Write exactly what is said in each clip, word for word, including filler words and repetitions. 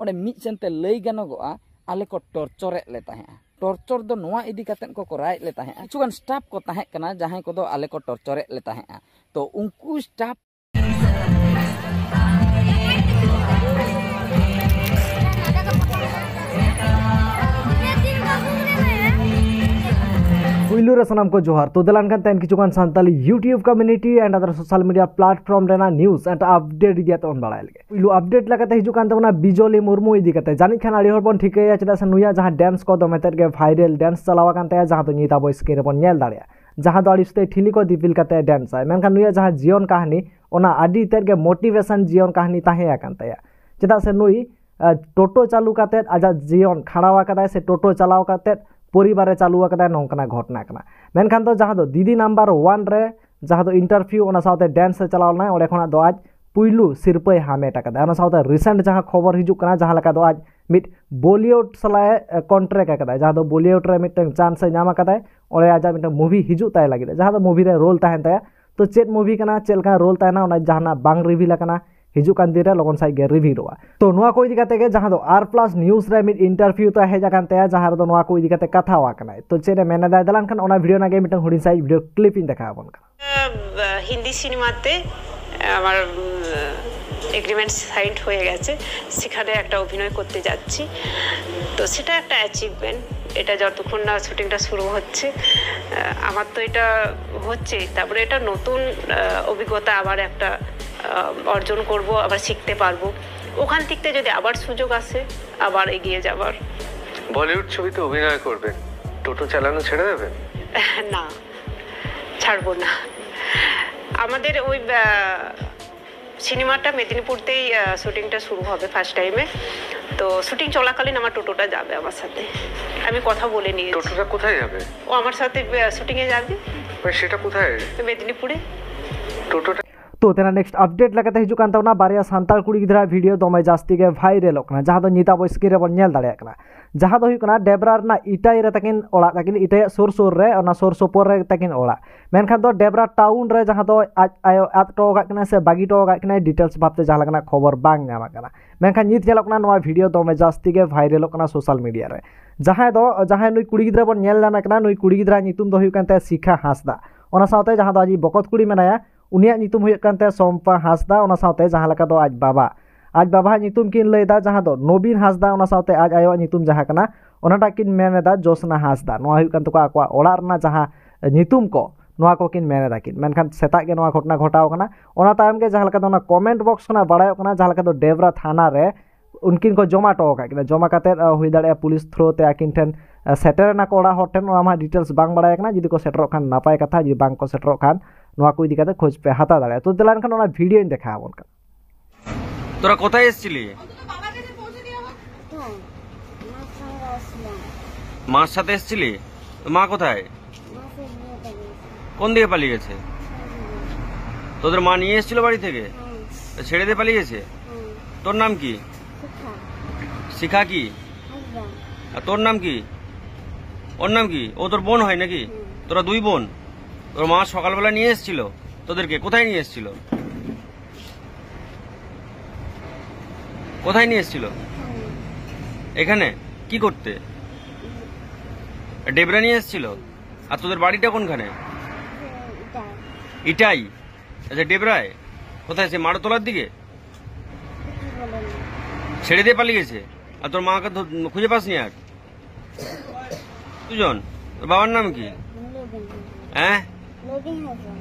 ᱚᱸᱰᱮ ᱢᱤᱫ ᱥᱮᱱᱛᱮ ᱞᱟᱹᱭ ᱜᱟᱱᱚᱜᱚᱜᱼᱟ, ᱟᱞᱮ ᱠᱚ ᱴᱚᱨᱪᱚᱨᱮᱫ ᱞᱮ ᱛᱟᱦᱮᱸᱜᱼᱟ᱾ ᱴᱚᱨᱪᱚᱨ ᱫᱚ ᱱᱚᱣᱟ ᱤᱫᱤ ᱠᱟᱛᱮᱫ ᱠᱚ ᱠᱚᱨᱟᱣᱮᱫ ᱞᱮ ᱛᱟᱦᱮᱸᱜᱼᱟ, ᱠᱤᱪᱷᱩᱜᱟᱱ ᱥᱴᱟᱯ ᱠᱚ ᱛᱟᱦᱮᱸ ᱠᱟᱱᱟ ᱡᱟᱦᱟᱸᱭ ᱠᱚᱫᱚ ᱟᱞᱮ ᱠᱚ ᱴᱚᱨᱪᱚᱨᱮᱫ ᱞᱮ ᱛᱟᱦᱮᱸᱜᱼᱟ᱾ ᱛᱚ ᱩᱱᱠᱩ ᱥᱴᱟᱯ ᱯᱩᱭᱞᱩ ᱨᱮ ᱥᱟᱱᱟᱢ ᱠᱚ ᱡᱚᱦᱟᱨ᱾ ᱛᱚ ᱫᱮᱞᱟᱱ ᱠᱟᱱ ᱛᱮᱦᱮᱧ ᱠᱤᱪᱷᱩᱜᱟᱱ Santali YouTube community and other social media platform ᱨᱮᱱᱟᱜ news and update ᱤᱫᱤ ᱠᱟᱛᱮ ᱵᱚᱱ ᱵᱟᱲᱟᱭ ᱞᱮᱜᱮ᱾ ᱯᱩᱭᱞᱩ update ᱞᱮᱠᱟᱛᱮ ᱦᱤᱡᱩᱜ ᱠᱟᱱ ᱛᱟᱵᱚᱱᱟ ᱵᱤᱡᱚᱞᱤ ᱢᱩᱨᱢᱩ ᱤᱫᱤ ᱠᱟᱛᱮ᱾ ᱡᱟᱹᱱᱤᱡ ᱠᱷᱟᱱ ᱟᱹᱰᱤ ᱦᱚᱲ ᱵᱚᱱ ᱴᱷᱤᱠᱟᱹᱭᱟ, ᱪᱮᱫᱟᱜ ᱥᱮ ᱱᱩᱭᱟᱜ ᱡᱟᱦᱟᱸ dance ᱠᱚ ᱫᱚᱢᱮ ᱛᱮᱫ ᱜᱮ viral dance ᱪᱟᱞᱟᱣ ᱟᱠᱟᱱ ᱛᱟᱭᱟ, ᱡᱟᱦᱟᱸ ᱫᱚ ᱱᱤᱛ ᱟᱵᱚ screen ᱨᱮᱵᱚᱱ ᱧᱮᱞ ᱫᱟᱲᱮᱭᱟᱜᱼᱟ, ᱡᱟᱦᱟᱸ ᱫᱚ ᱟᱹᱰᱤ ᱩᱥᱛᱟᱹᱭ ᱴᱷᱤᱞᱤ ᱠᱚ ᱫᱤᱯᱤᱞ ᱠᱟᱛᱮ dance ᱟᱭ᱾ ᱢᱮᱱᱠᱷᱟᱱ ᱱᱩᱭᱟᱜ ᱡᱟᱦᱟᱸ ᱡᱤᱭᱚᱱ ᱠᱟᱹᱦᱱᱤ, ᱚᱱᱟ ᱟᱹᱰᱤ ᱛᱮᱫ ᱜᱮ motivation ᱡᱤᱭᱚᱱ ᱠᱟᱹᱦᱱᱤ ᱛᱟᱦᱮᱸ ᱟᱠᱟᱱ ᱛᱟᱭᱟ, ᱪᱮᱫᱟᱜ ᱥᱮ ᱱᱩᱭ ᱟᱨ ᱴᱳᱴᱳ ᱪᱟᱹᱞᱩ ᱠᱟᱛᱮᱫ ᱟᱡᱟᱜ ᱡᱤᱭᱚᱱ ᱠᱷᱟᱸᱰᱟᱣ ᱟᱠᱟᱫᱟᱭ, ᱥᱮ ᱴᱳᱴᱳ ᱪᱟᱞᱟᱣ ᱠᱟᱛᱮᱫ ᱯᱚᱨᱤᱵᱟᱨᱮ ᱪᱟᱹᱞᱩ ᱟᱠᱟᱫᱟᱭ, ᱱᱚᱝᱠᱟᱱᱟᱜ ᱜᱷᱚᱴᱚᱱᱟ ᱠᱟᱱᱟ᱾ ᱢᱮᱱᱠᱷᱟᱱ ᱫᱚ ᱡᱟᱦᱟᱸ ᱫᱚ ᱫᱤᱫᱤ number one ᱨᱮ ᱡᱟᱦᱟᱸ ᱫᱚ interview, ᱚᱱᱟ ᱥᱟᱶᱛᱮ dance ᱮ ᱪᱟᱞᱟᱣ ᱞᱮᱱᱟᱭ, ᱚᱸᱰᱮ ᱠᱷᱚᱱᱟᱜ ᱫᱚ ᱟᱡ ᱯᱩᱭᱞᱩ ᱥᱤᱨᱯᱟᱹᱭ ᱦᱟᱢᱮᱴ ᱟᱠᱟᱫᱟ᱾ ᱚᱱᱟ ᱥᱟᱶᱛᱮ recent ᱡᱟᱦᱟᱸ ᱠᱷᱚᱵᱚᱨ ᱦᱤᱡᱩᱜ ᱠᱟᱱᱟ, ᱡᱟᱦᱟᱸ ᱞᱮᱠᱟ ᱫᱚ ᱟᱡ ᱢᱤᱫ Bollywood ᱥᱟᱞᱟᱜ ᱮ contract ᱟᱠᱟᱫᱟᱭ, ᱡᱟᱦᱟᱸ ᱫᱚ Bollywood ᱨᱮ ᱢᱤᱫᱴᱟᱝ chance ᱮ ᱧᱟᱢ ᱟᱠᱟᱫᱟᱭ, ᱚᱸᱰᱮ ᱟᱡᱟᱜ ᱢᱤᱫᱴᱟᱝ movie ᱦᱤᱡᱩᱜ ᱛᱟᱭ ᱞᱟᱹᱜᱤᱫ, ᱡᱟᱦᱟᱸ ᱫᱚ movie ᱨᱮ role ᱛᱟᱦᱮᱱ ᱛᱟᱭᱟ᱾ ᱛᱚ ᱪᱮᱫ movie ᱠᱟᱱᱟ, ᱪᱮᱫ ᱞᱮᱠᱟ role ᱛᱟᱦᱮᱱᱟ, ᱚᱱᱟ ᱡᱟᱦᱟᱱᱟᱜ ᱵᱟᱝ reveal ᱟᱠᱟᱱᱟ, ᱦᱤᱡᱩᱜ ᱠᱟᱱ ᱫᱤᱱ ᱨᱮ ᱞᱚᱜᱚᱱ ᱥᱟᱺᱦᱤᱡ ᱜᱮ revealᱚᱜᱼᱟ᱾ ᱛᱚ ᱱᱚᱣᱟ ᱠᱚ ᱤᱫᱤ ᱠᱟᱛᱮ ᱜᱮ ᱡᱟᱦᱟᱸ ᱫᱚ R Plus News ᱨᱮ ᱢᱤᱫ interview ᱛᱟᱭ ᱦᱮᱡ ᱟᱠᱟᱱ ᱛᱟᱭᱟ, ᱡᱟᱦᱟᱸ ᱨᱮᱫᱚ ᱱᱚᱣᱟ ᱠᱚ ᱤᱫᱤ ᱠᱟᱛᱮ ᱠᱟᱛᱷᱟᱣ ᱟᱠᱟᱱᱟᱭ᱾ ᱛᱚ ᱪᱮᱫ ᱮ ᱢᱮᱱ ᱮᱫᱟᱭ, ᱫᱮᱞᱟᱱ ᱠᱷᱟᱱ ᱚᱱᱟ video ᱨᱮᱱᱟᱜ ᱜᱮ ᱢᱤᱫᱴᱟᱝ ᱦᱩᱰᱤᱧ ᱥᱟᱺᱦᱤᱡ video clip ᱤᱧ ᱫᱮᱠᱷᱟᱣ ᱟᱵᱚᱱ ᱠᱟᱱᱟ᱾ আহ, হিন্দি সিনেমাতে আমার এগ্রিমেন্ট সাইন হয়ে গেছে, সেখানে একটা অভিনয় করতে যাচ্ছি। তো সেটা একটা অ্যাচিভমেন্ট, এটা যতক্ষণ না শুটিংটা শুরু হচ্ছে। আহ, আমার তো এটা হচ্ছে, তারপরে এটা নতুন আহ, অভিজ্ঞতা, আবার একটা আহ, অর্জন করব, আবার শিখতে পারবো। ওখান থেকে যদি আবার সুযোগ আসে, আবার এগিয়ে যাবার। বলিউড ছবিতে অভিনয় করবেন, টোটো চালানো ছেড়ে দেবেন? না, ছাড়বো না। আমাদের ওই আহ, সিনেমাটা মেদিনীপুরতেই আহ, শুটিংটা শুরু হবে ফার্স্ট টাইমে। তো শুটিং চলাকালীন আমার টোটোটা যাবে আমার সাথে, আমি কথা বলে নিয়েছি। টোটোটা কোথায় যাবে? ও আমার সাথে আহ, শুটিংয়ে যাবে। মানে সেটা কোথায়? মেদিনীপুরে। টোটোটা তো তেনা নেক্সট আপডেট ᱞᱮᱠᱟᱛᱮ ᱦᱤᱡᱩᱜ ᱠᱟᱱ ᱛᱟᱵᱚᱱᱟ ᱵᱟᱨᱭᱟ ᱥᱟᱱᱛᱟᱲ ᱠᱩᱲᱤ ᱜᱤᱫᱽᱨᱟᱹ ᱵᱷᱤᱰᱤᱭᱳ ᱫᱚᱢᱮ ᱡᱟᱹᱥᱛᱤ ᱜᱮ ᱵᱷᱟᱭᱨᱟᱞᱚᱜ ᱠᱟᱱᱟ, ᱡᱟᱦᱟᱸ ᱫᱚ ᱱᱤᱛ ᱟᱵᱚ ᱥᱠᱨᱤᱱ ᱨᱮᱵᱚᱱ ᱧᱮᱞ ᱫᱟᱲᱮᱭᱟᱜ ᱠᱟᱱᱟ᱾ ᱡᱟᱦᱟᱸ ᱫᱚ ᱦᱩᱭᱩᱜ ᱠᱟᱱᱟ ᱰᱮᱵᱨᱟ ᱨᱮᱱᱟᱜ ᱤᱴᱟᱭ ᱨᱮ ᱛᱟᱹᱠᱤᱱ ᱚᱲᱟᱜ ᱛᱟᱹᱠᱤᱱ, ᱤᱴᱟᱭᱟᱜ ᱥᱩᱨ ᱥᱩᱨ ᱨᱮ, ᱚᱱᱟ ᱥᱩᱨ ᱥᱩᱯᱩᱨ ᱨᱮ ᱛᱟᱹᱠᱤᱱ ᱚᱲᱟᱜ᱾ ᱢᱮᱱᱠᱷᱟᱱ ᱫᱚ ᱰᱮᱵᱨᱟ ᱴᱟᱣᱩᱱ ᱨᱮ ᱡᱟᱦᱟᱸ ᱫᱚ ᱟᱡ ᱟᱭᱳ ᱟᱫ ᱦᱚᱴᱚ ᱟᱠᱟᱫ ᱠᱤᱱᱟᱭ ᱥᱮ ᱵᱟᱹᱜᱤ ᱦᱚᱴᱚ ᱟᱠᱟᱫ ᱠᱤᱱᱟᱭ, ᱰᱤᱴᱮᱞᱥ ᱵᱷᱟᱵᱛᱮ ᱡᱟᱦᱟᱸ ᱞᱮᱠᱟᱱᱟᱜ ᱠᱷᱚᱵᱚᱨ ᱵᱟᱝ ᱧᱟᱢ ᱟᱠᱟᱱᱟ᱾ ᱢᱮᱱᱠᱷᱟᱱ ᱱᱤᱛ ᱧᱮᱞᱚᱜ ᱠᱟᱱᱟ ᱱᱚᱣᱟ ᱵᱷᱤᱰᱤᱭᱳ ᱫᱚᱢᱮ ᱡᱟᱹᱥᱛᱤ ᱜᱮ ᱵᱷᱟᱭᱨᱟᱞᱚᱜ ᱠᱟᱱᱟ ᱥᱳᱥᱟᱞ ᱢᱤᱰᱤᱭᱟ ᱨᱮ᱾ ᱡᱟᱦᱟᱸᱭ ᱫᱚ ᱡᱟᱦᱟᱸᱭ ᱱᱩᱭ ᱠᱩᱲᱤ ᱜᱤᱫᱽᱨᱟᱹ ᱵᱚᱱ ᱧᱮᱞ ᱧᱟᱢᱮ ᱠᱟᱱᱟ, ᱱᱩᱭ ᱠᱩᱲᱤ ᱜᱤᱫᱽᱨᱟᱹ ᱧᱩᱛᱩᱢ ᱫᱚ ᱦᱩᱭᱩᱜ ᱠᱟᱱ ᱛᱟᱭᱟ ᱥᱤᱠᱷᱟ ᱦᱟᱸᱥᱫᱟ᱾ ᱚᱱᱟ ᱥᱟᱶᱛᱮ ᱡᱟᱦᱟᱸ ᱫᱚ ᱟᱡᱤᱡ ᱵᱚᱠᱚᱛ ᱠᱩᱲᱤ ᱢᱮᱱᱟᱭᱟ, ᱩᱱᱤᱭᱟᱜ ᱧᱩᱛᱩᱢ ᱦᱩᱭᱩᱜ ᱠᱟᱱ ᱛᱟᱭᱟ ᱥᱚᱢᱯᱟ ᱦᱟᱸᱥᱫᱟ᱾ ᱚᱱᱟ ᱥᱟᱶᱛᱮ ᱡᱟᱦᱟᱸ ᱞᱮᱠᱟ ᱫᱚ ᱟᱡ ᱵᱟᱵᱟ, ᱟᱡ ᱵᱟᱵᱟᱣᱟᱜ ᱧᱩᱛᱩᱢ ᱠᱤᱱ ᱞᱟᱹᱭᱫᱟ ᱡᱟᱦᱟᱸ ᱫᱚ ᱱᱚᱵᱤᱱ ᱦᱟᱸᱥᱫᱟ, ᱚᱱᱟ ᱥᱟᱶᱛᱮ ᱟᱡ ᱟᱭᱳᱣᱟᱜ ᱧᱩᱛᱩᱢ ᱡᱟᱦᱟᱸ ᱠᱟᱱᱟ ᱚᱱᱟᱴᱟᱜ ᱠᱤᱱ ᱢᱮᱱ ᱮᱫᱟ ᱡᱳᱥᱱᱟ ᱦᱟᱸᱥᱫᱟ᱾ ᱱᱚᱣᱟ ᱦᱩᱭᱩᱜ ᱠᱟᱱ ᱛᱟᱠᱚᱣᱟ ᱟᱠᱚᱣᱟᱜ ᱚᱲᱟᱜ ᱨᱮᱱᱟᱜ ᱡᱟᱦᱟᱸ ᱧᱩᱛᱩᱢ ᱠᱚ, ᱱᱚᱣᱟ ᱠᱚᱠᱤᱱ ᱢᱮᱱ ᱮᱫᱟ ᱠᱤᱱ᱾ ᱢᱮᱱᱠᱷᱟᱱ ᱥᱮᱛᱟᱜ ᱜᱮ ᱱᱚᱣᱟ ᱜᱷᱚᱴᱚᱱᱟ ᱜᱷᱚᱴᱟᱣ ᱠᱟᱱᱟ᱾ ᱚᱱᱟ ᱛᱟᱭᱚᱢ ᱜᱮ ᱡᱟᱦᱟᱸ ᱞᱮᱠᱟ ᱫᱚ ᱚᱱᱟ ᱠᱚᱢᱮᱱᱴ ᱵᱚᱠᱥ ᱠᱷᱚᱱᱟᱜ ᱵᱟᱲᱟᱭᱚᱜ ᱠᱟᱱᱟ, ᱡᱟᱦᱟᱸ ᱞᱮᱠᱟ ᱫᱚ ᱰᱮᱵᱽᱨᱟ ᱛᱷᱟᱱᱟ ᱨᱮ ᱩᱱᱠᱤᱱ ᱠᱚ ᱡᱚᱢᱟ ᱦᱚᱴᱚ ᱟᱠᱟᱫ ᱠᱤᱱᱟ᱾ ᱡᱚᱢᱟ ᱠᱟᱛᱮᱫ, ᱟᱸ, ᱦᱩᱭ ᱫᱟᱲᱮᱭᱟᱜᱼᱟ ᱯᱩᱞᱤᱥ ᱛᱷᱨᱳ ᱛᱮ ᱟᱹᱠᱤᱱ ᱴᱷᱮᱱ, ᱟᱸ, ᱥᱮᱴᱮᱨ ᱮᱱᱟ ᱠᱚ ᱚᱲᱟᱜ ᱦᱚᱲ ᱴᱷᱮᱱ᱾ ᱚᱱᱟ ᱢᱟ ᱰᱤᱴᱮᱞᱥ ᱵᱟᱝ ᱵᱟᱲᱟᱭ ᱠᱟᱱᱟ᱾ ᱡᱩᱫᱤ ᱠᱚ ᱥᱮᱴᱮᱨᱚᱜ ᱠᱷᱟᱱ ᱱᱟᱯᱟᱭ ᱠᱟᱛᱷᱟ, ᱡᱩᱫᱤ ᱵᱟᱝ ᱠᱚ ᱥᱮᱴᱮᱨᱚᱜ ᱠᱷᱟᱱ ᱱᱚᱣᱟ ᱠᱚ ᱤᱫᱤ ᱠᱟᱛᱮ ᱠᱷᱳᱡᱽ ᱯᱮ ᱦᱟᱛᱟᱣ ᱫᱟᱲᱮᱭᱟᱜᱼᱟ᱾ ᱛᱚ ᱫᱮᱞᱟ ᱮᱱᱠᱷᱟᱱ ᱚᱱᱟ ᱵᱷᱤᱰᱤᱭᱳᱧ ᱫᱮᱠᱷᱟᱣ ᱟᱵᱚᱱ ᱠᱟᱱᱟ᱾ তোরা কোথায় এসেছিলি? কোথায়? মার সঙ্গে আসলাম। মার সাথে এসেছিলি? তো মা কোথায়? মা সে নিয়ে পালিয়েছে। কোন দিকে পালিয়ে গেছে? তোদের মা নিয়ে এসেছিল বাড়ি থেকে? হুম, তো ছেড়ে দিয়ে পালিয়ে গেছে? হুম। তোর নাম কি? শিক্ষা। শিখা কি? হাসলাম। আর তোর নাম কি? ওর নাম কি? ও তোর বোন হয় নাকি? হুম। তোরা দুই বোন? তোর মা সকালবেলা নিয়ে এসেছিল তোদেরকে? কোথায় নিয়ে এসেছিল? কোথায় নিয়ে এসেছিল? হুম। এখানে? কি করতে? ডেবরা নিয়ে এসেছিল? আর তোদের বাড়িটা কোনখানে? এটা ইটাই? আচ্ছা, ডেবরায়? কোথায়, সে মাড়তলার দিকে? কিছু বলেনি। ছেড়ে দিয়ে পালিয়ে গেছে? আর তোর মাকে ধ- খুঁজে পাসনি আর? দুজন। তোর বাবার নাম কি? নবীন। হ্যাঁ? নবীন হাসান।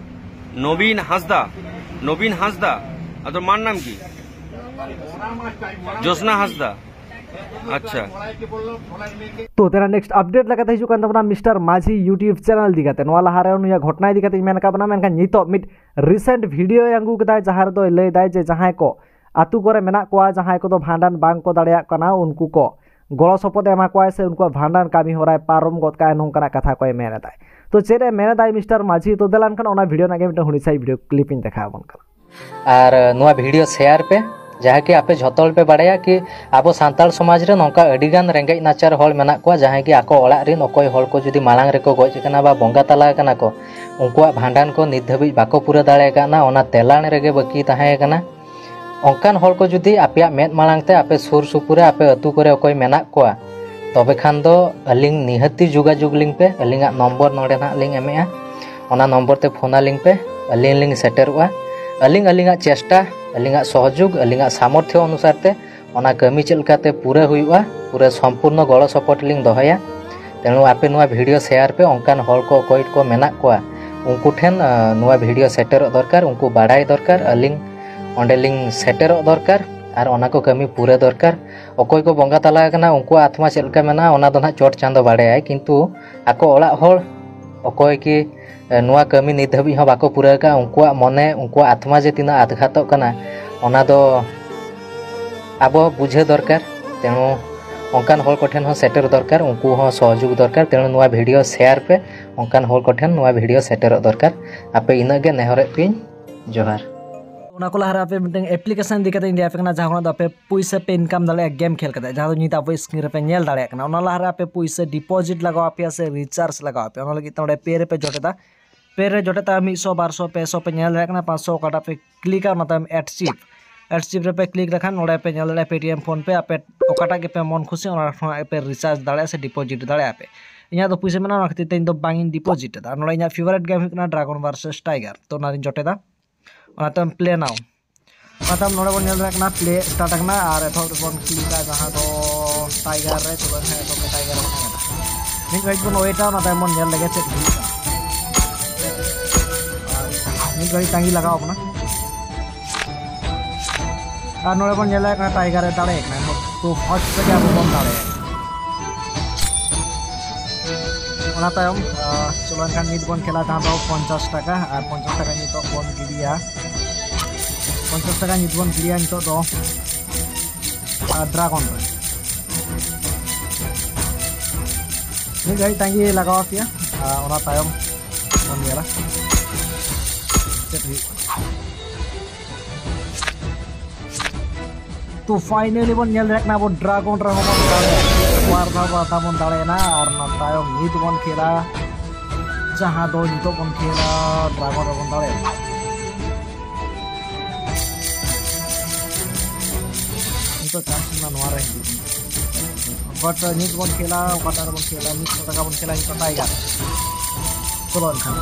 নবীন হাঁসদা। নবীন হাঁসদা। আর তোর মার নাম কি? জ্যোৎস্না হাঁসদা। আচ্ছা। ᱛᱚ ᱛᱮᱱᱟᱜ ᱱᱮᱠᱥᱴ ᱟᱯᱰᱮᱴ ᱞᱮᱠᱟᱛᱮ ᱦᱤᱡᱩᱜ ᱠᱟᱱ ᱛᱟᱵᱚᱱᱟ ᱢᱤᱥᱴᱟᱨ ᱢᱟᱹᱡᱷᱤ ᱭᱩᱴᱤᱭᱩᱵᱽ ᱪᱮᱱᱮᱞ ᱤᱫᱤ ᱠᱟᱛᱮ᱾ ᱱᱚᱣᱟ ᱞᱟᱦᱟᱨᱮ ᱱᱩᱭᱟᱜ ᱜᱷᱚᱴᱚᱱᱟ ᱤᱫᱤ ᱠᱟᱛᱮᱧ ᱢᱮᱱ ᱟᱠᱟᱫ ᱵᱚᱱᱟ, ᱢᱮᱱᱠᱷᱟᱱ ᱱᱤᱛᱚᱜ ᱢᱤᱫ ᱨᱤᱥᱮᱱᱴ ᱵᱷᱤᱰᱤᱭᱳᱭ ᱟᱹᱜᱩ ᱠᱮᱫᱟᱭ, ᱡᱟᱦᱟᱸ ᱨᱮᱫᱚᱭ ᱞᱟᱹᱭ ᱫᱟᱭ ᱡᱮ ᱡᱟᱦᱟᱸᱭ ᱠᱚ ᱟᱹᱛᱩ ᱠᱚᱨᱮ ᱢᱮᱱᱟᱜ ᱠᱚᱣᱟ, ᱡᱟᱦᱟᱸᱭ ᱠᱚᱫᱚ ᱵᱷᱟᱸᱰᱟᱱ ᱵᱟᱝ ᱠᱚ ᱫᱟᱲᱮᱭᱟᱜ ᱠᱟᱱᱟ, ᱩᱱᱠᱩ ᱠᱚ ᱜᱚᱲᱚ ᱥᱚᱯᱚᱦᱚᱫ ᱮᱢᱟ ᱠᱚᱣᱟᱭ ᱥᱮ ᱩᱱᱠᱩᱣᱟᱜ ᱵᱷᱟᱸᱰᱟᱱ ᱠᱟᱹᱢᱤ ᱦᱚᱨᱟᱭ ᱯᱟᱨᱚᱢ ᱜᱚᱫ ᱠᱟᱜᱼᱟ, ᱱᱚᱝᱠᱟᱱᱟᱜ ᱠᱟᱛᱷᱟ ᱠᱚᱭ ᱢᱮᱱ ᱮᱫᱟᱭ᱾ ᱛᱚ ᱪᱮᱫ ᱮ ᱢᱮᱱ ᱮᱫᱟᱭ ᱢᱤᱥᱴᱟᱨ ᱢᱟᱹᱡᱷᱤ? ᱛᱚ ᱫᱮᱞᱟ ᱮᱱᱠᱷᱟᱱ ᱚᱱᱟ ᱵᱷᱤᱰᱤᱭᱳ ᱨᱮᱱᱟᱜ ᱜᱮ ᱢᱤᱫᱴᱟᱝ ᱦᱩᱰᱤᱧ ᱥᱟᱺᱦᱤᱡ ᱵᱷᱤᱰᱤᱭᱳ ᱠᱞᱤᱯ ᱤᱧ ᱫᱮᱠᱷᱟᱣ ᱟᱵᱚᱱ ᱠᱟᱱᱟ᱾ ᱟᱨ ᱱᱚᱣᱟ ᱵᱷᱤᱰᱤᱭᱳ ᱥᱮᱭᱟᱨ ᱯᱮ, ᱡᱟᱦᱟᱸ ᱠᱤ ᱟᱯᱮ ᱡᱷᱚᱛᱚ ᱦᱚᱲ ᱯᱮ ᱵᱟᱲᱟᱭᱟ ᱠᱤ ᱟᱵᱚ ᱥᱟᱱᱛᱟᱲ ᱥᱚᱢᱟᱡᱽ ᱨᱮ ᱱᱚᱝᱠᱟ ᱟᱹᱰᱤ ᱜᱟᱱ ᱨᱮᱸᱜᱮᱡ ᱱᱟᱪᱟᱨ ᱦᱚᱲ ᱢᱮᱱᱟᱜ ᱠᱚᱣᱟ, ᱡᱟᱦᱟᱸᱭ ᱠᱤ ᱟᱠᱚ ᱚᱲᱟᱜ ᱨᱮᱱ ᱚᱠᱚᱭ ᱦᱚᱲ ᱠᱚ ᱡᱩᱫᱤ ᱢᱟᱲᱟᱝ ᱨᱮᱠᱚ ᱜᱚᱡ ᱟᱠᱟᱱᱟ ᱵᱟ ᱵᱚᱸᱜᱟ ᱛᱟᱞᱟ ᱟᱠᱟᱱᱟ ᱠᱚ, ᱩᱱᱠᱩᱣᱟᱜ ᱵᱷᱟᱸᱰᱟᱱ ᱠᱚ ᱱᱤᱛ ᱫᱷᱟᱹᱵᱤᱡ ᱵᱟᱠᱚ ᱯᱩᱨᱟᱹ ᱫᱟᱲᱮ ᱟᱠᱟᱫᱼᱟ, ᱚᱱᱟ ᱛᱮᱞᱟᱝ ᱨᱮᱜᱮ ᱵᱟᱹᱠᱤ ᱛᱟᱦᱮᱸ ᱟᱠᱟᱱᱟ᱾ ᱚᱱᱠᱟᱱ ᱦᱚᱲ ᱠᱚ ᱡᱩᱫᱤ ᱟᱯᱮᱭᱟᱜ ᱢᱮᱫ ᱢᱟᱲᱟᱝ ᱛᱮ ᱟᱯᱮ ᱥᱩᱨ ᱥᱩᱯᱩᱨ ᱨᱮ ᱟᱯᱮ ᱟᱹᱛᱩ ᱠᱚᱨᱮ ᱚᱠᱚᱭ ᱢᱮᱱᱟᱜ ᱠᱚᱣᱟ, ᱛᱚᱵᱮ ᱠᱷᱟᱱ ᱫᱚ ᱟᱹᱞᱤᱧ ᱱᱤᱦᱟᱹᱛᱤ ᱡᱳᱜᱟᱡᱳᱜᱽ ᱞᱤᱧ ᱯᱮ᱾ ᱟᱹᱞᱤᱧᱟᱜ ᱱᱚᱢᱵᱚᱨ ᱱᱚᱰᱮ ᱱᱟᱦᱟᱜ ᱞᱤᱧ ᱮᱢᱮᱜᱼᱟ, ᱚᱱᱟ ᱱᱚᱢᱵᱚᱨ ᱛᱮ ᱯᱷᱳᱱ ᱟᱹᱞᱤᱧ ᱯᱮ᱾ ᱟᱹᱞᱤᱧ ᱞᱤᱧ ᱥᱮᱴᱮᱨᱚᱜᱼᱟ᱾ ᱟᱹᱞᱤᱧ ᱟᱹᱞᱤᱧᱟᱜ ᱪᱮᱥᱴᱟ, ᱟᱹᱞᱤᱧᱟᱜ ᱥᱚᱦᱚᱡᱳᱜᱽ, ᱟᱹᱞᱤᱧᱟᱜ ᱥᱟᱢᱚᱨᱛᱷᱚ ᱚᱱᱩᱥᱟᱨ ᱛᱮ ᱚᱱᱟ ᱠᱟᱹᱢᱤ ᱪᱮᱫ ᱞᱮᱠᱟᱛᱮ ᱯᱩᱨᱟᱹ ᱦᱩᱭᱩᱜᱼᱟ, ᱯᱩᱨᱟᱹ ᱥᱚᱢᱯᱩᱨᱱᱚ ᱜᱚᱲᱚ ᱥᱚᱯᱚᱦᱚᱫ ᱞᱤᱧ ᱫᱚᱦᱚᱭᱟ᱾ ᱛᱮᱱᱩ ᱟᱯᱮ ᱱᱚᱣᱟ ᱵᱷᱤᱰᱤᱭᱳ ᱥᱮᱭᱟᱨ ᱯᱮ, ᱚᱱᱠᱟᱱ ᱦᱚᱲ ᱠᱚ ᱚᱠᱚᱭ ᱠᱚ ᱢᱮᱱᱟᱜ ᱠᱚᱣᱟ ᱩᱱᱠᱩ ᱴᱷᱮᱱ, ᱟᱸ, ᱱᱚᱣᱟ ᱵᱷᱤᱰᱤᱭᱳ ᱥᱮᱴᱮᱨᱚᱜ ᱫᱚᱨᱠᱟᱨ, ᱩᱱᱠᱩ ᱵᱟᱲᱟᱭ ᱫᱚᱨᱠᱟᱨ ᱟᱹᱞᱤᱧ ᱚᱸᱰᱮ ᱞᱤᱧ ᱥᱮᱴᱮᱨᱚᱜ ᱫᱚᱨᱠᱟᱨ ᱟᱨ ᱚᱱᱟ ᱠᱚ ᱠᱟᱹᱢᱤ ᱯᱩᱨᱟᱹ ᱫᱚᱨᱠᱟᱨ᱾ ᱚᱠᱚᱭ ᱠᱚ ᱵᱚᱸᱜᱟ ᱛᱟᱞᱟ ᱟᱠᱟᱱᱟ ᱩᱱᱠᱩᱣᱟᱜ ᱟᱛᱢᱟ ᱪᱮᱫ ᱞᱮᱠᱟ ᱢᱮᱱᱟᱜᱼᱟ ᱚᱱᱟ ᱫᱚ ᱱᱟᱦᱟᱜ ᱪᱚᱴ ᱪᱟᱸᱫᱚ ᱵᱟᱲᱟᱭᱟᱭ, ᱠᱤᱱᱛᱩ ᱟᱠᱚ ᱚᱲᱟᱜ ᱦᱚᱲ ᱚᱠᱚᱭ ᱠᱤ, ᱮ, ᱱᱚᱣᱟ ᱠᱟᱹᱢᱤ ᱱᱤᱛ ᱫᱷᱟᱹᱵᱤᱡ ᱦᱚᱸ ᱵᱟᱠᱚ ᱯᱩᱨᱟᱹᱣ ᱟᱠᱟᱫᱼᱟ, ᱩᱱᱠᱩᱣᱟᱜ ᱢᱚᱱᱮ, ᱩᱱᱠᱩᱣᱟᱜ ᱟᱛᱢᱟ ᱡᱮ ᱛᱤᱱᱟᱹᱜ ᱟᱛᱜᱷᱟᱛᱚᱜ ᱠᱟᱱᱟ, ᱚᱱᱟ ᱫᱚ ᱟᱵᱚ ᱵᱩᱡᱷᱟᱹᱣ ᱫᱚᱨᱠᱟᱨ᱾ ᱛᱮᱱᱩ ᱚᱱᱠᱟᱱ ᱦᱚᱲ ᱠᱚᱴᱷᱮᱱ ᱦᱚᱸ ᱥᱮᱴᱮᱨ ᱫᱚᱨᱠᱟᱨ, ᱩᱱᱠᱩ ᱦᱚᱸ ᱥᱚᱦᱚᱡᱳᱜᱽ ᱫᱚᱨᱠᱟᱨ᱾ ᱛᱮᱱᱩ ᱱᱚᱣᱟ ᱵᱷᱤᱰᱤᱭᱳ ᱥᱮᱭᱟᱨ ᱯᱮ, ᱚᱱᱠᱟᱱ ᱦᱚᱲ ᱠᱚᱴᱷᱮᱱ ᱱᱚᱣᱟ ᱵᱷᱤᱰᱤᱭᱳ ᱥᱮᱴᱮᱨᱚᱜ ᱫᱚᱨᱠᱟᱨ᱾ ᱟᱯᱮ ᱤᱱᱟᱹᱜ ᱜᱮ ᱱᱮᱦᱚᱨᱮᱫ ᱯᱮᱭᱟᱹᱧ᱾ ᱡᱚᱦᱟᱨ᱾ ᱚᱱᱟ ᱠᱚ ᱞᱟᱦᱟᱨᱮ ᱟᱯᱮ ᱢᱤᱫᱴᱟᱝ ᱮᱯᱞᱤᱠᱮᱥᱚᱱ ᱤᱫᱤ ᱠᱟᱛᱮ ᱤᱧ ᱞᱟᱹᱭ ᱟᱯᱮ ᱠᱟᱱᱟ, ᱡᱟᱦᱟᱸ ᱠᱷᱚᱱᱟᱜ ᱫᱚ ᱟᱯᱮ ᱯᱩᱭᱥᱟᱹ ᱯᱮ ᱤᱱᱠᱟᱢ ᱫᱟᱲᱮᱭᱟᱜᱼᱟ ᱜᱮᱢ ᱠᱷᱮᱞ ᱠᱟᱛᱮ, ᱡᱟᱦᱟᱸ ᱫᱚ ᱱᱤᱛ ᱟᱯᱮ ᱥᱠᱨᱤᱱ ᱨᱮᱯᱮ ᱧᱮᱞ ᱫᱟᱲᱮᱭᱟᱜ ᱠᱟᱱᱟ᱾ ᱚᱱᱟ ᱞᱟᱦᱟᱨᱮ ᱟᱯᱮ ᱯᱩᱭᱥᱟᱹ ᱰᱤᱯᱚᱡᱤᱴ ᱞᱟᱜᱟᱣ ᱟᱯᱮᱭᱟ ᱥᱮ ᱨᱤᱪᱟᱨᱡᱽ ᱞᱟᱜᱟᱣ ᱟᱯᱮᱭᱟ, ᱚᱱᱟ ᱞᱟᱹᱜᱤᱫ ᱛᱮ ᱱᱚᱰᱮ ᱯᱮ ᱨᱮᱯᱮ ᱡᱚᱴᱮᱫᱟ᱾ ᱯᱮ ᱨᱮ ᱡᱚᱴᱮᱫ ᱛᱟᱭᱚᱢ ᱢᱤᱫ ᱥᱚ, ᱵᱟᱨ ᱥᱚ, ᱯᱮ ᱥᱚ ᱯᱮ ᱧᱮᱞ ᱫᱟᱲᱮᱭᱟᱜ ᱠᱟᱱᱟ, ᱯᱟᱸᱪ ᱥᱚ ᱚᱠᱟᱴᱟᱜ ᱯᱮ ᱠᱞᱤᱠᱟ, ᱚᱱᱟ ᱛᱟᱭᱚᱢ ᱮᱰ ᱪᱤᱯ᱾ ᱮᱰ ᱪᱤᱯ ᱨᱮᱯᱮ ᱠᱞᱤᱠ ᱞᱮᱠᱷᱟᱱ ᱱᱚᱰᱮ ᱯᱮ ᱧᱮᱞ ᱫᱟᱲᱮᱭᱟᱜᱼᱟ ᱯᱮᱴᱤᱮᱢ, ᱯᱷᱳᱱ ᱯᱮ, ᱟᱯᱮ ᱚᱠᱟᱴᱟᱜ ᱜᱮᱯᱮ ᱢᱚᱱ ᱠᱷᱩᱥᱤ ᱚᱱᱟ ᱠᱷᱚᱱᱟᱜ ᱯᱮ ᱨᱤᱪᱟᱨᱡᱽ ᱫᱟᱲᱮᱭᱟᱜᱼᱟ ᱥᱮ ᱰᱤᱯᱚᱡᱤᱴ ᱫᱟᱲᱮᱭᱟᱜᱼᱟ ᱯᱮ᱾ ᱤᱧᱟᱹᱜ ᱫᱚ ᱯᱩᱭᱥᱟᱹ ᱢᱮᱱᱟᱜᱼᱟ, ᱚᱱᱟ ᱠᱷᱟᱹᱛᱤᱨ ᱛᱮ ᱤᱧ ᱫᱚ ᱵᱟᱝ ᱤᱧ ᱰᱤᱯᱚᱡᱤᱴ ᱮᱫᱟ᱾ ᱱᱚᱰᱮ ᱤᱧᱟᱹᱜ ᱯᱷᱮᱵᱟᱨᱮᱴ ᱜᱮᱢ ᱦᱩᱭᱩᱜ ᱠᱟᱱᱟ ᱰᱨᱟᱜᱚᱱ ᱵᱷᱟᱨᱥᱮᱥ ᱴᱟᱭᱜᱟᱨ, ᱛᱚ ᱚᱱᱟᱨᱤᱧ ᱡᱚᱴᱮᱫᱟ᱾ ᱚᱱᱟ ᱛᱟᱭᱚᱢ ᱯᱞᱮ ᱱᱟᱣ᱾ ᱚᱱᱟ ᱛᱟᱭᱚᱢ ᱱᱚᱰᱮ ᱵᱚᱱ ᱧᱮᱞ ᱫᱟᱲᱮᱭᱟᱜ ᱠᱟᱱᱟ ᱯᱞᱮ ᱥᱴᱟᱨᱴ ᱟᱠᱟᱱᱟ ᱟᱨ ᱮᱛᱚᱦᱚᱵ ᱨᱮᱵᱚᱱ ᱠᱞᱤᱠᱟ ᱡᱟᱦᱟᱸ ᱫᱚ ᱴᱟᱭᱜᱟᱨ ᱨᱮ, ᱪᱚᱞᱚ ᱮᱱᱠᱷᱟᱱ ᱮᱛᱚᱦᱚᱵ ᱨᱮ ᱴᱟᱭᱜᱟᱨ ᱵᱚᱱ ᱮᱢ ᱮᱫᱟ᱾ ᱢᱤᱫ ᱜᱷᱟᱹᱲᱤᱡ ᱵᱚᱱ ᱳᱭᱮᱴᱟ, ᱚᱱᱟ ᱛᱟᱭᱚᱢ ᱵᱚᱱ ᱧᱮᱞ ᱞᱮᱜᱮ ᱪᱮᱫ ᱦᱩᱭᱩᱜ ᱠᱟᱱᱟ᱾ ᱟᱨ ᱢᱤᱫ ᱜᱷᱟᱹᱲᱤᱡ ᱛᱟᱺᱜᱤ ᱞᱟᱜᱟᱣ ᱵᱚᱱᱟ᱾ ᱟᱨ ᱱᱚᱰᱮ ᱵᱚᱱ ᱧᱮᱞ ᱫᱟᱲᱮᱭᱟᱜ ᱠᱟᱱᱟ ᱴᱟᱭᱜᱟᱨ ᱮ ᱫᱟᱲᱮᱭᱟᱜ ᱠᱟᱱᱟ, ᱛᱚ ᱯᱷᱟᱥᱴ ᱨᱮᱜᱮ ᱟᱵᱚ ᱵᱚᱱ ᱫᱟᱲᱮᱭᱟᱜᱼᱟ᱾ ᱚᱱᱟ ᱛᱟᱭᱚᱢ, ᱟᱸ, ᱪᱚᱞᱚ ᱮᱱᱠᱷᱟᱱ ᱱᱤᱛ ᱵᱚᱱ ᱠᱷᱮᱞᱟ ᱡᱟᱦᱟᱸ ᱫᱚ ᱯᱚᱧᱪᱟᱥ ᱴᱟᱠᱟ, ᱟᱨ ᱯᱚᱧᱪᱟᱥ ᱴᱟᱠᱟ ᱱᱤᱛᱚᱜ ᱵᱚᱱ ᱜᱤᱰᱤᱭᱟ᱾ ᱯᱚᱧᱪᱟᱥ ᱴᱟᱠᱟ ᱱᱤᱛ ᱵᱚᱱ ᱜᱤᱰᱤᱭᱟ ᱱᱤᱛᱚᱜ ᱫᱚ, ᱟᱨ ᱰᱨᱟᱜᱚᱱ ᱨᱮ᱾ ᱢᱤᱫ ᱜᱷᱟᱹᱲᱤᱡ ᱛᱟᱺᱜᱤ ᱞᱟᱜᱟᱣ ᱟᱯᱮᱭᱟ, ᱟᱨ ᱚᱱᱟ ᱛᱟᱭᱚᱢ ᱵᱚᱱ ᱧᱮᱞᱟ ᱪᱮᱫ ᱦᱩᱭᱩᱜ ᱠᱟᱱᱟ᱾ ᱛᱚ ᱯᱷᱟᱭᱱᱟᱞᱤ ᱵᱚᱱ ᱧᱮᱞ ᱫᱟᱲᱮᱭᱟᱜ ᱠᱟᱱᱟ ᱟᱵᱚ ᱰᱨᱟᱜᱚᱱ ᱨᱮᱦᱚᱸ ᱵᱚᱱ ᱫᱟᱲᱮᱭᱟᱜ ᱠᱟᱱᱟ᱾ ᱵᱟᱨ ᱫᱷᱟᱣ ᱵᱟᱨ ᱫᱷᱟᱣ ᱵᱚᱱ ᱫᱟᱲᱮᱭᱮᱱᱟ ᱟᱨ ᱚᱱᱟ ᱛᱟᱭᱚᱢ ᱱᱤᱛ ᱵᱚᱱ ᱠᱷᱮᱞᱟ, ᱡᱟᱦᱟᱸ ᱫᱚ ᱱᱤᱛᱚᱜ ᱵᱚᱱ ᱠᱷᱮᱞᱟ ᱰᱨᱟᱜᱚᱱ ᱨᱮᱵᱚᱱ ᱫᱟᱲᱮᱭᱮᱱᱟ᱾ ᱛᱚ ᱪᱟᱱᱥ ᱢᱟ ᱱᱚᱣᱟ ᱨᱮ ᱦᱤᱡᱩᱜ ᱠᱟᱱᱟ᱾ But ᱱᱤᱛ ᱵᱚᱱ ᱠᱷᱮᱞᱟ, ᱚᱠᱟᱴᱟᱜ ᱨᱮᱵᱚᱱ ᱠᱷᱮᱞᱟ? ᱢᱤᱫ ᱥᱚ ᱴᱟᱠᱟ ᱵᱚᱱ ᱠᱷᱮᱞᱟ, ᱱᱤᱛ ᱫᱚ ᱴᱟᱭᱜᱟᱨ᱾ ᱪᱚᱞᱚ ᱮᱱᱠᱷᱟᱱ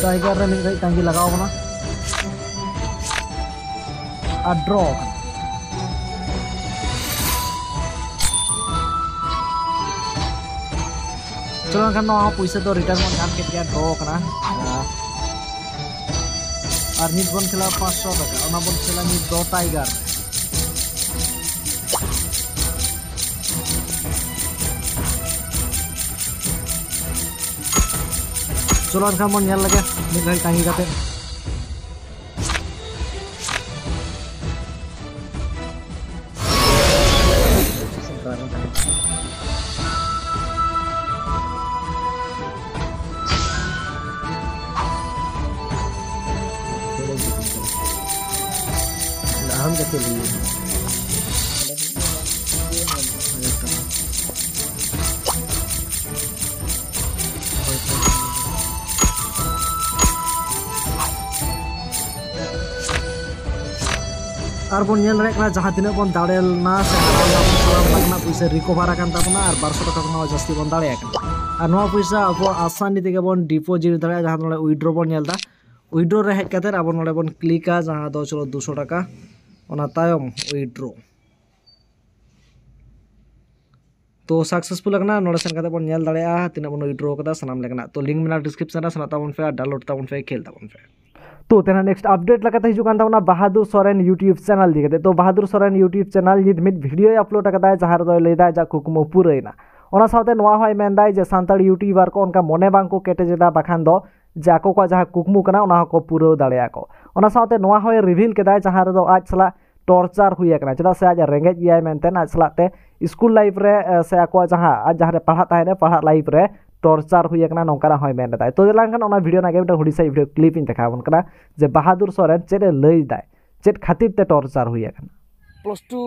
ᱴᱟᱭᱜᱟᱨ ᱨᱮ ᱢᱤᱫ ᱜᱷᱟᱹᱲᱤᱡ ᱛᱟᱺᱜᱤ ᱞᱟᱜᱟᱣ ᱵᱚᱱᱟ᱾ ᱟᱨ ᱰᱨᱚ ᱠᱟᱱᱟ᱾ ᱪᱚᱞᱚ ᱮᱱᱠᱷᱟᱱ ᱱᱚᱣᱟ ᱦᱚᱸ ᱯᱩᱭᱥᱟᱹ ᱫᱚ ᱨᱤᱴᱟᱨᱱ ᱵᱚᱱ ᱧᱟᱢ ᱠᱮᱫ ᱜᱮᱭᱟ, ᱰᱨᱚ ᱠᱟᱱᱟ᱾ ᱟᱨ ᱱᱤᱛ ᱵᱚᱱ ᱠᱷᱮᱞᱟ ᱯᱟᱸᱪᱥᱚ ᱴᱟᱠᱟ, ᱚᱱᱟ ᱵᱚᱱ ᱠᱷᱮᱞᱟ ᱱᱤᱛ ᱫᱚ ᱴᱟᱭᱜᱟᱨ᱾ ᱪᱚᱞᱚ ᱮᱱᱠᱷᱟᱱ ᱵᱚᱱ ᱧᱮᱞ ᱞᱮᱜᱮ ᱢᱤᱫ ᱜᱷᱟᱹᱲᱤᱡ ᱛᱟᱺᱜᱤ ᱠᱟᱛᱮ᱾ ᱟᱨᱦᱚᱸ ᱜᱟᱛᱮ ᱞᱟᱹᱜᱤᱫ᱾ ᱟᱨ ᱵᱚᱱ ᱧᱮᱞ ᱫᱟᱲᱮᱭᱟᱜ ᱠᱟᱱᱟ, ᱡᱟᱦᱟᱸ ᱛᱤᱱᱟᱹᱜ ᱵᱚᱱ ᱫᱟᱲᱮ ᱞᱮᱱᱟ ᱥᱮ ᱦᱟᱨᱟᱣ ᱞᱮᱱᱟ ᱵᱚᱱ, ᱥᱟᱱᱟᱢ ᱞᱮᱠᱟᱱᱟᱜ ᱯᱩᱭᱥᱟᱹ ᱨᱤᱠᱚᱵᱷᱟᱨ ᱟᱠᱟᱱ ᱛᱟᱵᱚᱱᱟ ᱟᱨ ᱵᱟᱨᱥᱚ ᱴᱟᱠᱟ ᱠᱷᱚᱱ ᱦᱚᱸ ᱡᱟᱹᱥᱛᱤ ᱵᱚᱱ ᱫᱟᱲᱮ ᱟᱠᱟᱱᱟ᱾ ᱟᱨ ᱱᱚᱣᱟ ᱯᱩᱭᱥᱟᱹ ᱟᱵᱚ ᱟᱥᱟᱱᱤ ᱛᱮᱜᱮ ᱵᱚᱱ ᱰᱤᱯᱚᱡᱤᱴ ᱫᱟᱲᱮᱭᱟᱜᱼᱟ᱾ ᱡᱟᱦᱟᱸ ᱫᱚ ᱱᱚᱰᱮ ᱩᱭᱰᱨᱚ ᱵᱚᱱ ᱧᱮᱞ ᱮᱫᱟ, ᱩᱭᱰᱨᱚ ᱨᱮ ᱦᱮᱡ ᱠᱟᱛᱮ ᱟᱵᱚ ᱱᱚᱰᱮ ᱵᱚᱱ ᱠᱞᱤᱠᱟ, ᱡᱟᱦᱟᱸ ᱫᱚ ᱪᱚᱞᱚ ᱫᱩᱥᱚ ᱴᱟᱠᱟ, ᱚᱱᱟ ᱛᱟᱭᱚᱢ ᱩᱭᱰᱨᱚ᱾ ᱛᱚ ᱥᱟᱠᱥᱮᱥᱯᱷᱩᱞ ᱟᱠᱟᱱᱟ᱾ ᱱᱚᱰᱮ ᱥᱮᱱ ᱠᱟᱛᱮ ᱵᱚᱱ ᱧᱮᱞ ᱫᱟᱲᱮᱭᱟᱜᱼᱟ ᱛᱤᱱᱟᱹᱜ ᱵᱚᱱ ᱩᱭᱰᱨᱚ ᱠᱟᱫᱟ, ᱥᱟᱱᱟᱢ ᱞᱮᱠᱟᱱᱟᱜ᱾ ᱛᱚ ᱞᱤᱝᱠ ᱢᱮᱱᱟᱜᱼᱟ ᱰᱤᱥᱠᱨᱤᱯᱥᱚᱱ ᱨᱮ, ᱥᱮᱱᱚᱜ ᱛᱟᱵᱚᱱ ᱯᱮ ᱟᱨ ᱰᱟᱣᱩᱱᱞᱳᱰ ᱛᱟᱵᱚᱱ ᱯᱮ, ᱠᱷᱮᱞ ᱛᱟᱵᱚᱱ ᱯᱮ᱾ ᱛᱚ ᱛᱮᱱᱟᱜ ᱱᱮᱠᱥᱴ ᱟᱯᱰᱮᱴ ᱞᱮᱠᱟᱛᱮ ᱦᱤᱡᱩᱜ ᱠᱟᱱ ᱛᱟᱵᱚᱱᱟ ᱵᱟᱦᱟᱫᱩᱨ ᱥᱚᱨᱮᱱ YouTube ᱪᱮᱱᱮᱞ ᱤᱫᱤ ᱠᱟᱛᱮ᱾ ᱛᱚ ᱵᱟᱦᱟᱫᱩᱨ ᱥᱚᱨᱮᱱ YouTube ᱪᱮᱱᱮᱞ ᱱᱤᱛ ᱢᱤᱫ ᱵᱷᱤᱰᱤᱭᱳᱭ ᱟᱯᱞᱳᱰ ᱟᱠᱟᱫᱟᱭ, ᱡᱟᱦᱟᱸ ᱨᱮᱫᱚᱭ ᱞᱟᱹᱭᱫᱟ ᱟᱡᱟᱜ ᱠᱩᱠᱢᱩ ᱯᱩᱨᱟᱹᱭᱮᱱᱟ᱾ ᱚᱱᱟ ᱥᱟᱶᱛᱮ ᱱᱚᱣᱟ ᱦᱚᱸᱭ ᱢᱮᱱᱫᱟᱭ ᱡᱮ ᱥᱟᱱᱛᱟᱲ ᱭᱩᱴᱩᱵᱟᱨ ᱠᱚ ᱚᱱᱠᱟ ᱢᱚᱱᱮ ᱵᱟᱝ ᱠᱚ ᱠᱮᱴᱮᱡᱮᱫᱟ, ᱵᱟᱠᱷᱟᱱ ᱫᱚ ᱡᱮ ᱟᱠᱚ ᱠᱚᱣᱟᱜ ᱡᱟᱦᱟᱸ ᱠᱩᱠᱢᱩ ᱠᱟᱱᱟ ᱚᱱᱟ ᱦᱚᱸᱠᱚ ᱯᱩᱨᱟᱹᱣ ᱫᱟᱲᱮᱭᱟᱜᱼᱟ ᱠᱚ᱾ ᱚᱱᱟ ᱥᱟᱶᱛᱮ ᱱᱚᱣᱟ ᱦᱚᱸᱭ ᱨᱤᱵᱷᱤᱞ ᱠᱮᱫᱟᱭ, ᱡᱟᱦᱟᱸ ᱨᱮᱫᱚ ᱟᱡ ᱥᱟᱞᱟᱜ ᱴᱚᱨᱪᱟᱨ ᱦᱩᱭ ᱟᱠᱟᱱᱟ, ᱪᱮᱫᱟᱜ ᱥᱮ ᱟᱡ ᱨᱮᱸᱜᱮᱡ ᱜᱮᱭᱟᱭ ᱢᱮᱱᱛᱮ ᱟᱡ ᱥᱟᱞᱟᱜ ᱛᱮ ᱥᱠᱩᱞ ᱞᱟᱭᱤᱯᱷ ᱨᱮ, ᱮ, ᱥᱮ ᱟᱠᱚᱣᱟᱜ ᱡᱟᱦᱟᱸ, ᱟᱡ ᱡᱟᱦᱟᱸ ᱨᱮ ᱯᱟᱲᱦᱟᱜ ᱛᱟᱦᱮᱸᱫ ᱮ, ᱯᱟᱲᱦᱟᱜ ᱞᱟᱭᱤᱯᱷ ᱨᱮ ᱴᱚᱨᱪᱟᱨ ᱦᱩᱭ ᱟᱠᱟᱱᱟ, ᱱᱚᱝᱠᱟᱱᱟᱜ ᱦᱚᱸᱭ ᱢᱮᱱ ᱞᱮᱫᱟᱭ᱾ ᱛᱚ ᱪᱮᱫ ᱞᱟᱝ ᱠᱷᱟᱱ ᱚᱱᱟ ᱵᱷᱤᱰᱤᱭᱳ ᱨᱮᱱᱟᱜ ᱜᱮ ᱢᱤᱫᱴᱟᱝ ᱦᱩᱰᱤᱧ ᱥᱟᱺᱦᱤᱡ ᱵᱷᱤᱰᱤᱭᱳ ᱠᱞᱤᱯ ᱤᱧ ᱫᱮᱠᱷᱟᱣ ᱟᱵᱚᱱ ᱠᱟᱱᱟ ᱡᱮ ᱵᱟᱦᱟᱫᱩᱨ ᱥᱚᱨᱮᱱ ᱪᱮᱫ ᱮ ᱞᱟᱹᱭ ᱫᱟᱭ, ᱪᱮᱫ ᱠᱷᱟᱹᱛᱤᱨ ᱛᱮ ᱴᱚᱨᱪᱟᱨ ᱦᱩᱭ ᱟᱠᱟᱱᱟ᱾ ᱯᱞᱟᱥ ᱴᱩ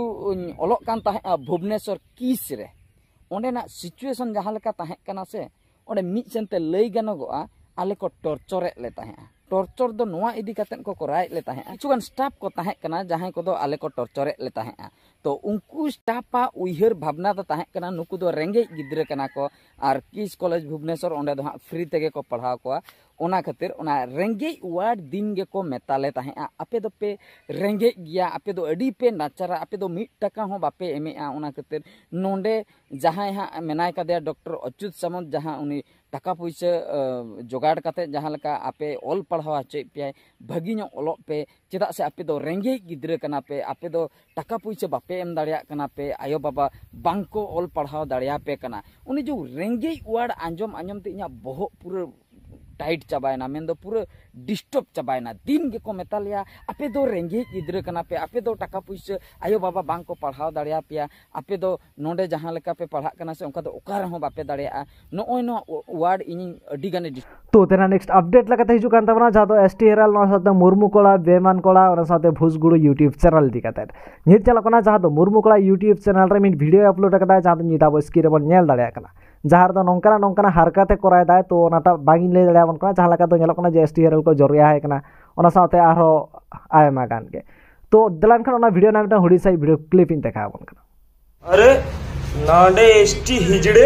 ᱚᱞᱚᱜ ᱠᱟᱱ ᱛᱟᱦᱮᱸᱫᱼᱟ ᱵᱷᱩᱵᱽᱱᱮᱥᱚᱨ ᱠᱤᱥ ᱨᱮ᱾ ᱚᱸᱰᱮᱱᱟᱜ ᱥᱤᱪᱩᱭᱮᱥᱚᱱ ᱡᱟᱦᱟᱸ ᱞᱮᱠᱟ ᱛᱟᱦᱮᱸ ᱠᱟᱱᱟ ᱥᱮ, ᱚᱸᱰᱮ ᱢᱤᱫ ᱥᱮᱱᱛᱮ ᱞᱟᱹᱭ ᱜᱟᱱᱚᱜᱚᱜᱼᱟ, ᱟᱞᱮ ᱠᱚ ᱴᱚᱨᱪᱚᱨᱮᱫ ᱞᱮ ᱛᱟᱦᱮᱸᱫᱼᱟ᱾ ᱴᱚᱨᱪᱚᱨ ᱫᱚ ᱱᱚᱣᱟ ᱤᱫᱤ ᱠᱟᱛᱮᱫ ᱠᱚ ᱠᱚᱨᱟᱣᱮᱫ ᱞᱮ ᱛᱟᱦᱮᱸᱫᱼᱟ᱾ ᱠᱤᱪᱷᱩᱜᱟᱱ ᱥᱴᱟᱯ ᱠᱚ ᱛᱟᱦᱮᱸ ᱠᱟᱱᱟ, ᱡᱟᱦᱟᱸᱭ ᱠᱚᱫᱚ ᱟᱞᱮ ᱠᱚ ᱴᱚᱨᱪᱚᱨᱮᱫ ᱞᱮ ᱛᱟᱦᱮᱸᱫᱼᱟ᱾ ᱛᱚ ᱩᱱᱠᱩ ᱥᱴᱟᱯᱟᱜ ᱩᱭᱦᱟᱹᱨ ᱵᱷᱟᱵᱽᱱᱟ ᱫᱚ ᱛᱟᱦᱮᱸ ᱠᱟᱱᱟ, ᱱᱩᱠᱩ ᱫᱚ ᱨᱮᱸᱜᱮᱡ ᱜᱤᱫᱽᱨᱟᱹ ᱠᱟᱱᱟ ᱠᱚ, ᱟᱨ ᱠᱤᱥ ᱠᱚᱞᱮᱡᱽ ᱵᱷᱩᱵᱽᱱᱮᱥᱚᱨ, ᱚᱸᱰᱮ ᱫᱚ ᱦᱟᱸᱜ ᱯᱷᱨᱤ ᱛᱮᱜᱮ ᱠᱚ ᱯᱟᱲᱦᱟᱣ ᱠᱚᱣᱟ᱾ ᱚᱱᱟ ᱠᱷᱟᱹᱛᱤᱨ ᱚᱱᱟ ᱨᱮᱸᱜᱮᱡ ᱣᱟᱨᱰ ᱫᱤᱱ ᱜᱮᱠᱚ ᱢᱮᱛᱟ ᱞᱮ ᱛᱟᱦᱮᱸᱫᱼᱟ, "ᱟᱯᱮ ᱫᱚᱯᱮ ᱨᱮᱸᱜᱮᱡ ᱜᱮᱭᱟ, ᱟᱯᱮ ᱫᱚ ᱟᱹᱰᱤ ᱯᱮ ᱱᱟᱪᱟᱨᱟ, ᱟᱯᱮ ᱫᱚ ᱢᱤᱫ ᱴᱟᱠᱟ ᱦᱚᱸ ᱵᱟᱯᱮ ᱮᱢᱮᱜᱼᱟ᱾ ᱚᱱᱟ ᱠᱷᱟᱹᱛᱤᱨ ᱱᱚᱰᱮ ᱡᱟᱦᱟᱸᱭ ᱦᱟᱸᱜ ᱢᱮᱱᱟᱭ ᱠᱟᱫᱮᱭᱟ ᱰᱚᱠᱴᱚᱨ ᱚᱪᱩᱛ ᱥᱟᱢᱚᱱᱛ, ᱡᱟᱦᱟᱸ ᱩᱱᱤ ᱴᱟᱠᱟ ᱯᱩᱭᱥᱟᱹ ᱡᱚᱜᱟᱲ ᱠᱟᱛᱮ ᱡᱟᱦᱟᱸ ᱞᱮᱠᱟ ᱟᱯᱮ ᱚᱞ ᱯᱟᱲᱦᱟᱣ ᱦᱚᱪᱚᱭᱮᱫ ᱯᱮᱭᱟᱭ, ᱵᱷᱟᱹᱜᱤ ᱧᱚᱜ ᱚᱞᱚᱜ ᱯᱮ, ᱪᱮᱫᱟᱜ ᱥᱮ ᱟᱯᱮ ᱫᱚ ᱨᱮᱸᱜᱮᱡ ᱜᱤᱫᱽᱨᱟᱹ ᱠᱟᱱᱟ ᱯᱮ, ᱟᱯᱮ ᱫᱚ ᱴᱟᱠᱟ ᱯᱩᱭᱥᱟᱹ ᱵᱟᱯᱮ ᱮᱢ ᱫᱟᱲᱮᱭᱟᱜ ᱠᱟᱱᱟ ᱯᱮ, ᱟᱭᱳ ᱵᱟᱵᱟ ᱵᱟᱝ ᱠᱚ ᱚᱞ ᱯᱟᱲᱦᱟᱣ ᱫᱟᱲᱮᱭᱟᱯᱮ ᱠᱟᱱᱟ᱾" ᱩᱱᱤ ᱡᱮ ᱨᱮᱸᱜᱮᱡ ᱣᱟᱨᱰ ᱟᱸᱡᱚᱢ ᱟᱸᱡᱚᱢ ᱛᱮ ᱤᱧᱟᱹᱜ ᱵᱚᱦᱚᱜ ᱯᱩᱨᱟᱹ ᱴᱟᱭᱤᱴ ᱪᱟᱵᱟᱭᱮᱱᱟ, ᱢᱮᱱᱫᱚ ᱯᱩᱨᱟᱹ ᱰᱤᱥᱴᱟᱨᱵ ᱪᱟᱵᱟᱭᱮᱱᱟ᱾ ᱫᱤᱱ ᱜᱮᱠᱚ ᱢᱮᱛᱟ ᱞᱮᱭᱟ, "ᱟᱯᱮ ᱫᱚ ᱨᱮᱸᱜᱮᱡ ᱜᱤᱫᱽᱨᱟᱹ ᱠᱟᱱᱟ ᱯᱮ, ᱟᱯᱮ ᱫᱚ ᱴᱟᱠᱟ ᱯᱩᱭᱥᱟᱹ ᱟᱭᱳ ᱵᱟᱵᱟ ᱵᱟᱝ ᱠᱚ ᱯᱟᱲᱦᱟᱣ ᱫᱟᱲᱮᱭᱟᱯᱮᱭᱟ, ᱟᱯᱮ ᱫᱚ ᱱᱚᱰᱮ ᱡᱟᱦᱟᱸ ᱞᱮᱠᱟ ᱯᱮ ᱯᱟᱲᱦᱟᱜ ᱠᱟᱱᱟ ᱥᱮ, ᱚᱱᱠᱟ ᱫᱚ ᱚᱠᱟ ᱨᱮᱦᱚᱸ ᱵᱟᱯᱮ ᱫᱟᱲᱮᱭᱟᱜᱼᱟ᱾" ᱱᱚᱜᱼᱚᱭ ᱱᱚᱣᱟ ᱣᱟᱨᱰ ᱤᱧᱤᱧ ᱟᱹᱰᱤ ᱜᱟᱱᱮ ᱰᱤᱥᱴᱟᱨᱵ᱾ ᱛᱚ ᱛᱮᱱᱟᱜ ᱱᱮᱠᱥᱴ ᱟᱯᱰᱮᱴ ᱞᱮᱠᱟᱛᱮ ᱦᱤᱡᱩᱜ ᱠᱟᱱ ᱛᱟᱵᱚᱱᱟ ᱡᱟᱦᱟᱸ ᱫᱚ ᱮᱥ ᱴᱤ ᱦᱮᱨᱟᱞ, ᱱᱚᱣᱟ ᱥᱟᱶᱛᱮ ᱢᱩᱨᱢᱩ ᱠᱚᱲᱟ, ᱵᱮᱢᱟᱱ ᱠᱚᱲᱟ, ᱚᱱᱟ ᱥᱟᱶᱛᱮ ᱵᱷᱩᱥᱜᱩᱲᱩ YouTube ᱪᱮᱱᱮᱞ ᱤᱫᱤ ᱠᱟᱛᱮ᱾ ᱧᱮᱞ ᱪᱟᱞᱟᱜ ᱠᱟᱱᱟ ᱡᱟᱦᱟᱸ ᱫᱚ ᱢᱩᱨᱢᱩ ᱠᱚᱲᱟ YouTube ᱪᱮᱱᱮᱞ ᱨᱮ ᱢᱤᱫ ᱵᱷᱤᱰᱤᱭᱳ ᱟᱯᱞᱳᱰ ᱟᱠᱟᱫᱟᱭ, ᱡᱟᱦᱟᱸ ᱫᱚ ᱱᱤᱛ ᱟᱵᱚ ᱥᱠᱨᱤᱱ ᱨᱮᱵᱚᱱ ᱧᱮᱞ ᱫᱟᱲᱮᱭᱟᱜ ᱠᱟᱱᱟ᱾ ᱡᱟᱦᱟᱸ ᱨᱮᱫᱚ ᱱᱚᱝᱠᱟᱱᱟᱜ ᱱᱚᱝᱠᱟᱱᱟᱜ ᱦᱟᱨᱠᱟᱛᱮ ᱠᱚᱨᱟᱣ ᱮᱫᱟᱭ, ᱛᱚ ᱚᱱᱟᱴᱟᱜ ᱵᱟᱝ ᱤᱧ ᱞᱟᱹᱭ ᱫᱟᱲᱮᱭᱟᱵᱚᱱ ᱠᱟᱱᱟ᱾ ᱡᱟᱦᱟᱸ ᱞᱮᱠᱟ ᱫᱚ ᱧᱮᱞᱚᱜ ᱠᱟᱱᱟ ᱡᱮ ᱮᱥ ᱴᱤ ᱦᱮᱨᱟᱞ ᱠᱚ ᱡᱚᱨᱭᱟ ᱟᱭ ᱠᱟᱱᱟ, ᱚᱱᱟ ᱥᱟᱶᱛᱮ ᱟᱨᱦᱚᱸ ᱟᱭᱢᱟ ᱜᱟᱱ ᱜᱮ᱾ ᱛᱚ ᱫᱮᱞᱟ ᱮᱱᱠᱷᱟᱱ ᱚᱱᱟ ᱵᱷᱤᱰᱤᱭᱳ ᱨᱮᱱᱟᱜ ᱢᱤᱫᱴᱟᱝ ᱦᱩᱰᱤᱧ ᱥᱟᱺᱦᱤᱡ ᱵᱷᱤᱰᱤᱭᱳ ᱠᱞᱤᱯ ᱤᱧ ᱫᱮᱠᱷᱟᱣ ᱟᱵᱚᱱ ᱠᱟᱱᱟ᱾ ᱟᱨᱮ, ᱱᱟᱰᱮ ᱮᱥ ᱴᱤ ᱦᱤᱡᱲᱮ,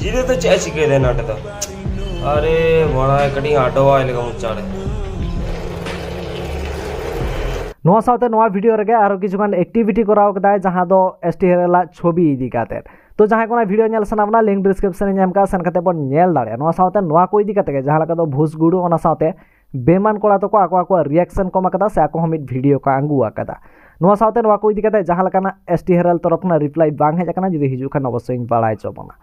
ᱦᱤᱡᱲᱮ ᱫᱚ ᱪᱮᱫ ᱮ ᱪᱤᱠᱟᱹᱭᱮᱫᱟ ᱱᱟᱰᱮ ᱫᱚ? ᱟᱨᱮ, ᱵᱟᱲᱟᱭ ᱠᱟᱹᱴᱤᱡ ᱟᱰᱚᱣᱟᱭ ᱞᱮᱠᱟ ᱢᱚᱪᱟ ᱨᱮ᱾ ᱱᱚᱣᱟ ᱥᱟᱶᱛᱮ ᱱᱚᱣᱟ ᱵᱷᱤᱰᱤᱭᱳ ᱨᱮᱜᱮ ᱟᱨᱚ ᱠᱤᱪᱷᱩᱜᱟᱱ ᱮᱠᱴᱤᱵᱷᱤᱴᱤ ᱠᱚᱨᱟᱣ ᱠᱮᱫᱟᱭ, ᱡᱟᱦᱟᱸ ᱫᱚ ᱮᱥ ᱴᱤ ᱦᱮᱨᱟᱞᱟᱜ ᱪᱷᱚᱵᱤ ᱤᱫᱤ ᱠᱟᱛᱮ᱾ ᱛᱚ ᱡᱟᱦᱟᱸᱭ ᱠᱚ ᱚᱱᱟ ᱵᱷᱤᱰᱤᱭᱳ ᱧᱮᱞ ᱥᱟᱱᱟ ᱵᱚᱱᱟ, ᱞᱤᱝᱠ ᱰᱤᱥᱠᱨᱤᱯᱥᱚᱱ ᱤᱧ ᱮᱢ ᱠᱟᱜᱼᱟ, ᱥᱮᱱ ᱠᱟᱛᱮ ᱵᱚᱱ ᱧᱮᱞ ᱫᱟᱲᱮᱭᱟᱜᱼᱟ᱾ ᱱᱚᱣᱟ ᱥᱟᱶᱛᱮ ᱱᱚᱣᱟ ᱠᱚ ᱤᱫᱤ ᱠᱟᱛᱮ ᱜᱮ ᱡᱟᱦᱟᱸ ᱞᱮᱠᱟ ᱫᱚ ᱵᱷᱩᱥᱜᱩᱲᱩ, ᱚᱱᱟ ᱥᱟᱶᱛᱮ ᱵᱮᱢᱟᱱ ᱠᱚᱲᱟ ᱛᱟᱠᱚ ᱟᱠᱚ ᱟᱠᱚᱣᱟᱜ ᱨᱤᱭᱟᱠᱥᱚᱱ ᱠᱚ ᱮᱢ ᱟᱠᱟᱫᱟ, ᱥᱮ ᱟᱠᱚ ᱦᱚᱸ ᱢᱤᱫ ᱵᱷᱤᱰᱤᱭᱳ ᱠᱚ ᱟᱹᱜᱩ ᱟᱠᱟᱫᱟ᱾ ᱱᱚᱣᱟ ᱥᱟᱶᱛᱮ ᱱᱚᱣᱟ ᱠᱚ ᱤᱫᱤ ᱠᱟᱛᱮ ᱡᱟᱦᱟᱸ ᱞᱮᱠᱟᱱᱟᱜ ᱮᱥ ᱴᱤ ᱦᱮᱨᱟᱞ ᱛᱚᱨᱚᱯ ᱠᱷᱚᱱᱟᱜ ᱨᱤᱯᱞᱟᱭ ᱵᱟᱝ ᱦᱮᱡ ᱟᱠᱟᱱᱟ, ᱡᱩᱫᱤ ᱦᱤᱡᱩᱜ ᱠᱷᱟᱱ ᱚᱵᱚᱥᱥᱳᱭ ᱤᱧ ᱵᱟᱲᱟᱭ ᱦᱚᱪᱚ ᱵᱚᱱᱟ᱾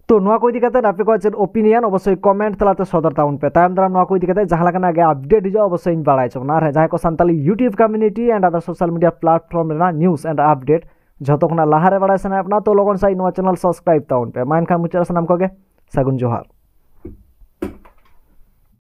ᱛᱚ ᱱᱚᱣᱟ ᱠᱚ ᱤᱫᱤ ᱠᱟᱛᱮ ᱟᱯᱮ ᱠᱚᱣᱟᱜ ᱪᱮᱫ ᱚᱯᱤᱱᱤᱭᱚᱱ, ᱚᱵᱚᱥᱥᱳᱭ ᱠᱚᱢᱮᱱᱴ ᱛᱟᱞᱟᱛᱮ ᱥᱚᱫᱚᱨ ᱛᱟᱵᱚᱱ ᱯᱮ᱾ ᱛᱟᱭᱚᱢ ᱫᱟᱨᱟᱢ ᱱᱚᱣᱟ ᱠᱚ ᱤᱫᱤ ᱠᱟᱛᱮ ᱡᱟᱦᱟᱸ ᱞᱮᱠᱟᱱᱟᱜ ᱜᱮ ᱟᱯᱰᱮᱴ ᱦᱤᱡᱩᱜᱼᱟ, ᱚᱵᱚᱥᱥᱳᱭ ᱤᱧ ᱵᱟᱲᱟᱭ ᱦᱚᱪᱚ ᱵᱚᱱᱟ᱾ ᱟᱨ ᱦᱮᱸ, ᱡᱟᱦᱟᱸᱭ ᱠᱚ Santali YouTube community and other social media platform ᱨᱮᱱᱟᱜ news and update ᱡᱷᱚᱛᱚ ᱠᱷᱚᱱᱟᱜ ᱞᱟᱦᱟᱨᱮ ᱵᱟᱲᱟᱭ ᱥᱟᱱᱟᱭᱮᱫ ᱵᱚᱱᱟ, ᱛᱚ ᱞᱚᱜᱚᱱ ᱥᱟᱺᱦᱤᱡ ᱱᱚᱣᱟ ᱪᱮᱱᱮᱞ ᱥᱟᱵᱥᱠᱨᱟᱭᱤᱵ ᱛᱟᱵᱚᱱ ᱯᱮ᱾ ᱢᱟ ᱮᱱᱠᱷᱟᱱ ᱢᱩᱪᱟᱹᱫ ᱨᱮ ᱥᱟᱱᱟᱢ ᱠᱚᱜᱮ ᱥᱟᱹᱜᱩᱱ ᱡᱚᱦᱟᱨ᱾